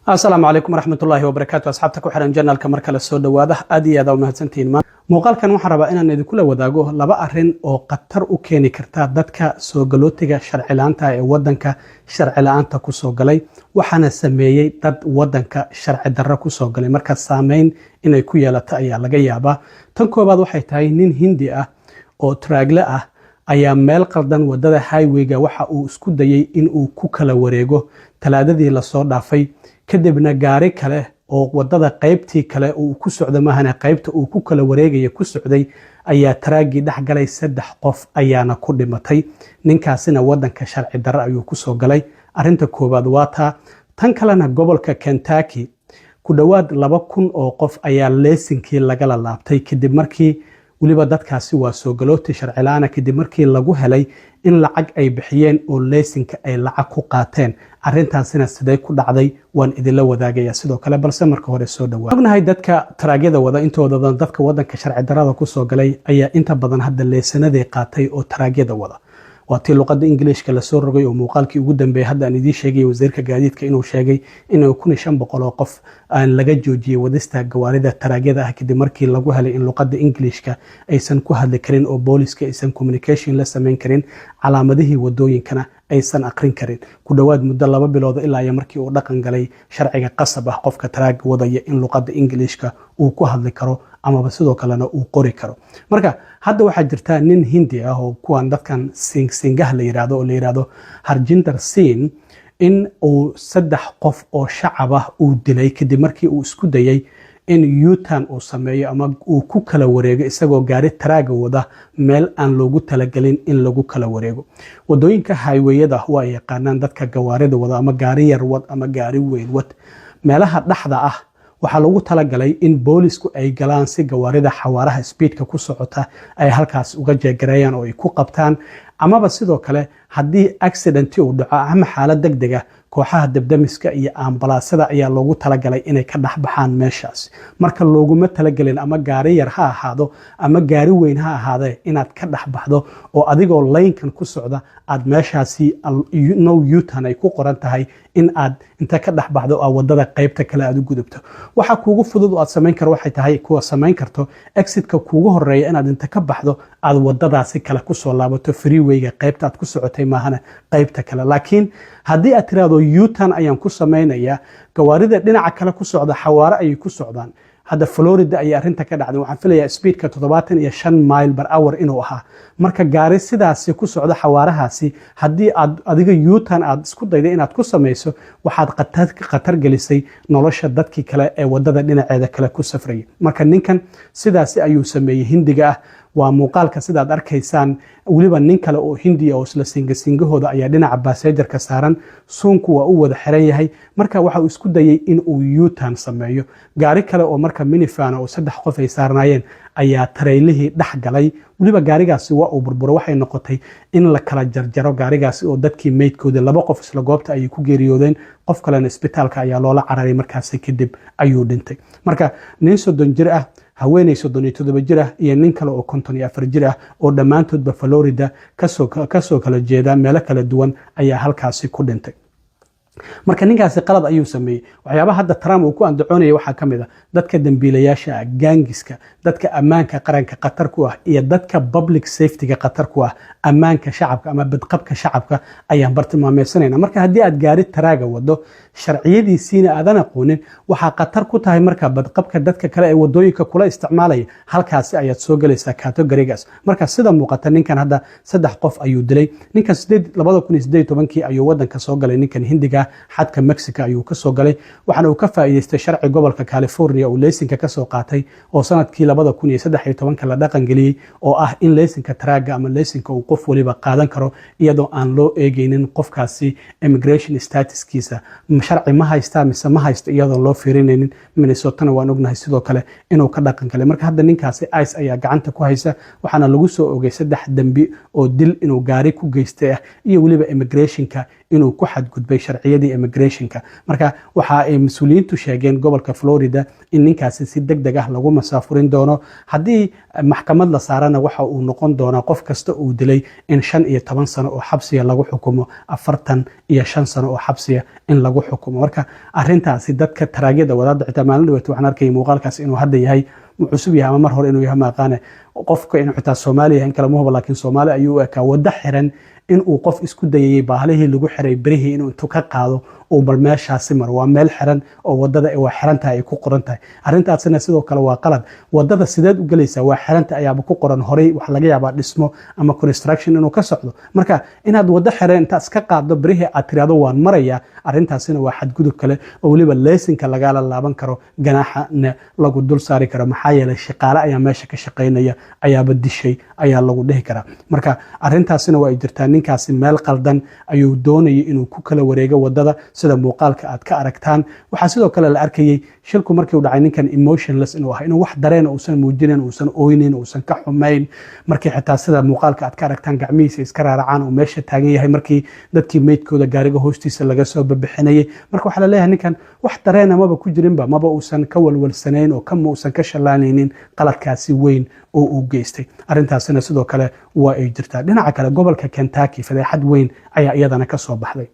Asalaamu calaykum waraxmatullaahi wabarakaatu. Asxaabta ku xiran channelka, mar kale soo dhowaada. Aad iyo aad aa umahadsantihiin. Muuqaalkan waxaan rabaa inaan idinkula wadaago laba arrin oo khatar u keeni karta dadka soo galootiga sharci la-aanta ee wadanka sharci la-aanta kusoo galay. Waxaana sameeyey dad wadanka sharci darro kusoo galay. Marka saameyn inay ku yeelato ayaa laga yaabaa. Tan koobaad waxay tahay nin Hindi ah oo taraagle ah ayaa meel qaldan wadada highwayga waxa uu isku dayey in uu ku kala wareego Talaadadii lasoo dhaafay. Kadibna gaari kale oo wadada qaybtii kale uu ku socdo maahane qaybta uu ku kala wareegaya ku socday ayaa taraagii dhex galay. Saddex qof ayaana ku dhimatay. Ninkaasina wadanka sharci darro ayuu kusoo galay. Arinta koowaad waa taa. Tan kalena, gobolka Kentucky ku dhowaad 2000 oo qof ayaa leesinkii lagala laabtay, kadib markii weliba dadkaasi waa soo galooti sharci la-aana, kadib markii lagu helay in lacag ay bixiyeen oo leesinka ay lacag ku qaateen. Arintaasina sidee ku dhacday waan idinla wadaagaya sidoo kale, balse marka hore soo dhawaa. Ognahay dadka taraagyada wada intooda badan dadka wadanka sharci darada kusoo galay ayaa inta badan hadda leesanadii qaatay oo taraagyada wada. Waa tii luqadda Ingiliishka lasoo rogay oo muuqaalkii ugu dambeeyay hadda aan idiin sheegay wasiirka gaadiidka inuu sheegay in 1500 oo qof aan laga joojiyey wadista gawaarida taraagyada ah, kadib markii lagu helay in luqadda Ingiliishka aysan ku hadli karin oo booliska aysan communication la samayn karin, calaamadihii wadooyinkana aysan aqrin karin. Ku dhowaad muddo 2 bilood ilaa iyo markii uu dhaqan galay sharciga qasab ah qofka taraaga wadaya in luqadda Ingiliishka uu ku hadli karo amaba sidoo kalena uu qori karo. Marka hadda waxaa jirta nin Hindi ah oo kuwan dadkan Singh la yirahdo oo la yirahdo Harjinder Singh in uu saddex qof oo shacab ah uu dilay, kadib markii uu isku dayay in U-turn uu sameeyo ama uu ku kala wareego isagoo gaari taraaga wada meel aan loogu talagelin in lagu kala wareego. Wadooyinka highwayada waa yaqaanaan dadka gawaarida wada, ama gaari yar wad ama gaari weyn wad, meelaha dhexda ah waxaa loogu talagalay in boolisku ay galaan si gawaarida xawaaraha speedka ku socota ay halkaas uga jeegareeyaan oo ay ku qabtaan, amaba sidoo kale haddii accident uu dhaco ama xaalad deg deg ah, kooxaha dabdamiska iyo ambalaasyada ayaa loogu talagalay inay ka dhex baxaan meeshaas. Marka looguma talagelin, ama gaari yar ha ahaado ama gaari weyn ha ahaadee, inaad ka dhex baxdo oo adigoo lanekan ku socda aad meeshaasi no U-turn ay ku qoran tahay in aad inta ka dhex baxdo oo wadada qaybta kale aad u gudubto. Waxa kuugu fudud oo aad samayn karo waxay tahay kuwa samayn karto exitka kuugu horeeya inaad inta ka baxdo aad wadadaasi kale kusoo laabato, freewayga qaybta aad ku socotay maahana qaybta kale. Laakiin haddii aad tiraahdo U-turn ayaan ku samaynayaa, gawaarida dhinaca kale ku socda xawaare ayay ku socdaan. Hadda Florida ayay arrinta ka dhacday. Waxaan filayaa speedka 75 mile per hour inuu ahaa. Marka gaari sidaasi ku socda xawaarahaasi, haddii aad adiga U-turn aad isku dayda inaad ku samayso, waxaad khatar gelisay nolosha dadkii kale ee wadada dhinaceeda kale ku safrayay. Marka ninkan sidaasi ayuu sameeyey Hindiga ah. Waa muuqaalka sidaad arkaysaan. Weliba nin kale oo Hindiya oo isla Singhahooda ayaa dhinaca passengerka saaran. Suunku waa u wada xiran yahay. Marka waxa uu isku dayey in uu U-turn sameeyo. Gaari kale oo marka minivan oo saddex qof ay saarnaayeen ayaa taraylihii dhex galay. Weliba gaarigaasi waa uu burburo. Waxay noqotay in la kala jarjaro gaarigaasi oo dadkii meydkooda laba qof isla goobta ayay ku geeriyoodeen, qof kalena isbitaalka ayaa loola cararay, markaasi kadib ayuu dhintay. Marka nin 30 jir ah, haweeney 37 jir ah iyo nin kale oo 54 jir ah oo dhammaantoodba Florida kasoo kala jeeda, meelo kala duwan, ayaa halkaasi ku dhintay. Marka ninkaasi qalad ayuu sameeyey. Waxyaabaha hadda Trump uu ku andacoonaya waxaa ka mid a dadka dambiilayaasha ah, gangska, dadka ammaanka qaranka khatar ku ah iyo dadka public safetyga khatar ku ah, ammaanka shacabka ama badqabka shacabka ayaan bartilmaameysanayna. Marka haddii aad gaari taraaga wado, sharciyadiisiina aadan aqoonin, waxaa khatar ku tahay marka badqabka dadka kale ee wadooyinka kula isticmaalaya. Halkaasi ayaad soo gelaysaa categorygaas. Marka sida muuqata, ninkan hadda saddex qof ayuu dilay. Ninkan 2018-kii ayuu wadanka soo galay. Ninkan Hindiga xadka Mexico ayuu ka soo galay, waxaana uu ka faa'iideystay sharci gobolka California uu leysinka kasoo qaatay oo sanadkii 2013-ka la dhaqan geliyey, oo ah in leysinka taraaga ama leysinka uu qof waliba qaadan karo iyadoo aan loo eegeynin qofkaasi immigration statuskiisa, sharci ma haystaa mise ma haysto, iyadoon loo fiirinaynin. Minnesotana waan ognahay sidoo kale inuu ka dhaqan galay. Marka hadda ninkaasi ICE ayaa gacanta ku haysa, waxaana lagu soo ogay saddex dembi oo dil inuu gaari ku geystay ah iyo weliba immigrationka. Inuu ku xadgudbay sharciyadii immigrationka. Marka waxa ay mas-uuliyiintu sheegeen gobolka Florida in ninkaasi si deg deg ah lagu masaafurin doono. Haddii maxkamad la saarana, waxa uu noqon doonaa qof kasta uu dilay in 15 sano oo xabsiya lagu xukumo, 45 sano oo xabsiya in lagu xukumo. Marka arintaasi dadka taraagyada wadaadda, xitaa maalin dhaweeto waxaan arkayay muuqaalkaas inuu hadda yahay, cusub yahay ama mar hore inuu yahay maaqaane, qofka inuu xitaa Soomaali yahay in kale ma huba, laakiin Soomaali ayuu u ekaa. Waddo xiran inuu qof isku dayayay baahlihii lagu xiray berihii inuu intuu ka qaado uu bal meeshaasi maro. Waa meel xiran oo wadada waa xiran tahay ay ku qoran tahay. Arrintaasina sidoo kale waa qalad. Wadada sideed u gelaysaa? Waa xiranta ayaaba ku qoran horey. Waxa laga yaabaa dhismo ama construction inuu ka socdo. Marka inaad waddo xiran intaad iska qaaddo berihii aad tiraahdo waan marayaa, arrintaasina waa xadgudub kale oo weliba leesinka lagala laaban karo, ganaaxana lagu dul saari karo. Maxaa yeelay shaqaale ayaa meesha ka shaqaynaya ayaaba dishay ayaa lagu dhihi karaa. Marka arrintaasina waa ay jirtaa. Ninkaasi meel qaldan ayuu doonayay inuu ku kala wareego wadada, sida muuqaalka aad ka aragtaan. Waxaa sidoo kale la arkayey shilku markii uu dhacay ninkan emotionless inuu ahaa, inuu wax dareen uusan muujinin, uusan oynin, uusan ka xumayn. Markii xitaa sida muuqaalka aad ka aragtaan gacmihiisa iska raaracaan uu meesha taagan yahay markii dadkii meydkooda gaariga hoostiisa laga soo babixinayay. Marka waxaa la leeyahay ninkan wax dareena maba ku jirinba, maba uusan ka walwalsanayn oo kama uusan ka shallaanaynin qaladkaasi weyn oo uu geystay. Arrintaasina sidoo kale waa ay jirtaa. Dhinaca kale, gobolka Kentucky fadeexad weyn ayaa iyadana ka soo baxday.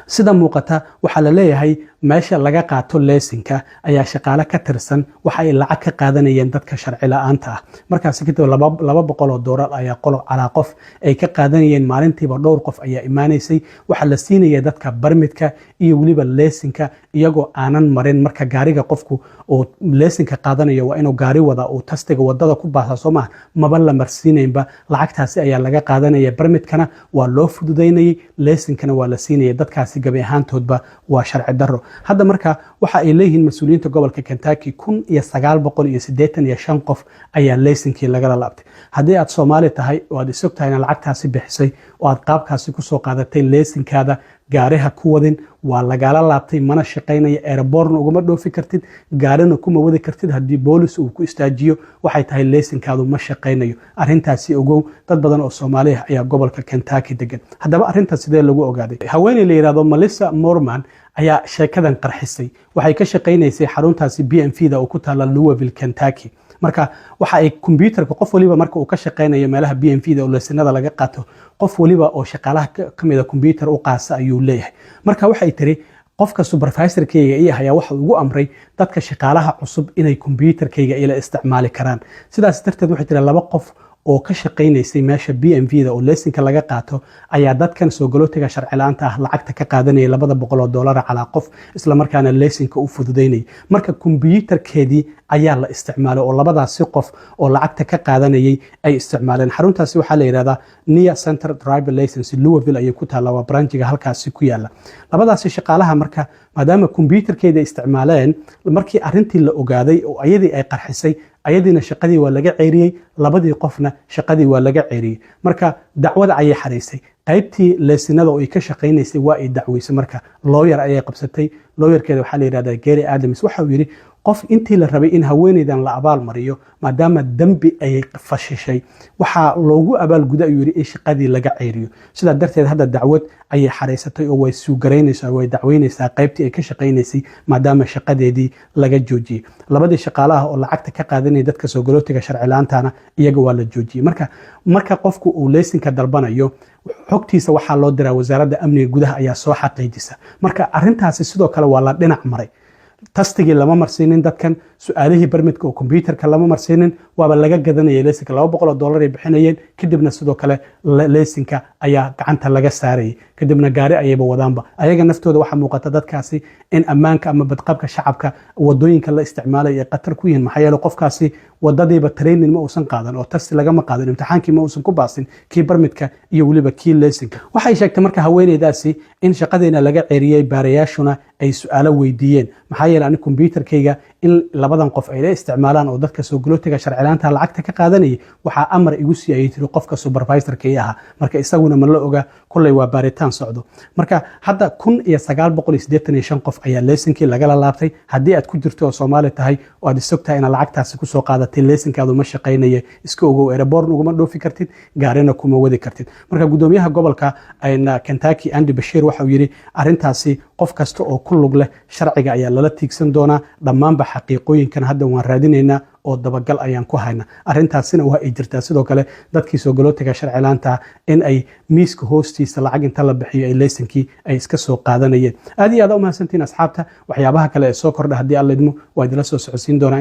Sida muuqata, waxaa la leeyahay meesha laga qaato leesinka ayaa shaqaale ka tirsan waxa ay lacag ka qaadanayeen dadka sharci la-aanta ah. Markaasi kadib $200 ayaa calaa qof ay ka qaadanayeen. Maalintiiba dhowr qof ayaa imaanaysay. Waxaa la siinaya dadka permitka iyo weliba leesinka iyagoo aanan marin. Marka gaariga qofku uu leesinka qaadanayo waa inuu gaari wada uu testiga wadada ku baasa, soo maha? Maba la marsiinaynba. Lacagtaasi ayaa laga qaadanaya, permitkana waa loo fududaynayay, leesinkana waa la siinaya dadkaasi. Gabi ahaantoodba waa sharci daro. Hadda marka waxa ay leeyihiin mas-uuliyiinta gobolka Kentucky 1985 qof ayaa leysinkii lagala laabtay. Haddii aad Soomaali tahay oo aad isog tahay inaad lacagtaasi bixisay oo aad qaabkaasi kusoo qaadatay leesinkaada, gaariha ku wadin. Waa lagala laabtay, mana shaqaynaya. Airportna uguma dhoofi kartid, gaarina kuma wadi kartid. Haddii boolis uu ku istaajiyo, waxay tahay leesinkaadu ma shaqaynayo. Arrintaasi ogow. Dad badan oo Soomaaliya ayaa gobolka Kentucky degan. Haddaba arrintan sidee lagu ogaaday? Haweeney la yidhahdo Melissa Morman ayaa sheekadan qarxisay. Waxay ka shaqaynaysay xaruntaasi BMV da oo ku taala Louisville, Kentucky. Marka waxa ay kombyuutarka qof waliba marka uu ka shaqaynayo meelaha BMV da oo leesinada laga qaato, qof waliba oo shaqaalaha ka mida kombyuutar u qaasa ayuu leeyahay. Marka waxay tiri, qofka supervisorkayga ii ayaa waxa ugu amray dadka shaqaalaha cusub inay kombyuutarkayga ila isticmaali karaan. Sidaas darteed waxay tiri laba qof oo ka shaqaynaysay meesha BMV da oo leesinka laga qaato ayaa dadkan soo galootiga sharci la-aanta ah lacagta ka qaadanaya, $200 calaa qof, islamarkaana leesinka u fududaynaya. Marka kombyuutarkeedii ayaa la isticmaalay oo labadaasi qof oo lacagta ka qaadanayay ay isticmaaleen. Xaruntaasi waxaa la yidhahdaa Nia Center Driver License, Louisville ayay ku taalla, waa branchiga halkaasi ku yaala. Labadaasi shaqaalaha marka maadaama kombyuutarkeeda isticmaaleen, markii arrintii la ogaaday oo ayadii ay qarxisay, ayadiina shaqadii waa laga ceeriyey, labadii qofna shaqadii waa laga ceeriyey. Marka dacwada ayay xariisay. Qaybtii leesinada oo ay ka shaqaynaysay waa ay dacweysay. Marka lawyer ayay qabsatay. Lawyerkeeda waxaa la yidhahdaa Gary Adams. Waxa uu yidhi, qof intii la rabay in haweeneydan la abaal mariyo maadaama dembi ay fashishay, waxaa loogu abaalguda, ayuu yidhi, in shaqadii laga ceeriyo. Sidaa darteed hadda dacwad ayay xariisatay oo way sue garaynaysaa, way dacweynaysaa qaybtii ay ka shaqaynaysay maadaama shaqadeedii laga joojiyey. Labadii shaqaalaha oo lacagta ka qaadanaya dadka soo galootiga sharci la-aantana iyaga waa la joojiyey. Marka qofku uu leysinka dalbanayo, xogtiisa waxaa loo diraa Wasaaradda Amniga Gudaha ayaa soo xaqiijisa. Marka arrintaasi sidoo kale waa la dhinac maray. Testigii lama marsiinin dadkan, su-aalihii permitka oo kombyuutarka lama marsiinin, waaba laga gadanayay leysinka. $200 ay bixinayeen, kadibna sidoo kale leysinka ayaa gacanta laga saarayay, kadibna gaari ayayba wadaanba ayaga naftooda. Waxaa muuqata dadkaasi in ammaanka ama badqabka shacabka wadooyinka la isticmaalaya ay khatar ku yihiin. Maxaa yeele qofkaasi wadadiiba training ma uusan qaadan oo test lagama qaadan, imtixaankii ma uusan ku baasin, kii permitka iyo weliba kii leysinka. Waxay sheegtay marka haweeneydaasi in shaqadeena laga ceeriyey, baarayaashuna ay su-aalo weydiiyeen, maxaa yeele ani kombyuutarkayga In labadan qof ay la isticmaalaan oo dadka soo galootiga sharcilaanta lacagta ka qaadanayay, waxaa amar igu sii, ayay tiri, qofka supervisorka ii ahaa. Marka isaguna ma la oga. Kolley waa baaritaan socdo. Marka hadda 1985 qof ayaa leysankii lagala laabtay. Haddii aad ku jirto oo Soomaali tahay oo aad isog tahay inaad lacagtaasi kusoo qaadatay, leysankaadu ma shaqaynaya. Iska ogow, airport uguma dhoofi kartid, gaarina kuma wadi kartid. Marka gudoomiyaha gobolka Kentucky, Andy Beshear, waxa uu yidhi arrintaasi qof kasta oo ku lug leh sharciga ayaa lala tiigsan doonaa. Dhammaanba xaqiiqooyinkan hadda waan raadinaynaa oo dabagal ayaan ku haynaa. Arrintaasina waa ay jirtaa. Sidoo kale dadkii soo galootiga sharcilaanta in ay miiska hoostiisa lacag inta la bixiyo ay leysankii ay iska soo qaadanayeen. Aad iyo aad u mahadsantiin, asxaabta. Waxyaabaha kale ee soo kordha, haddii Alla idmo, waa idila soo socodsiin doonaa.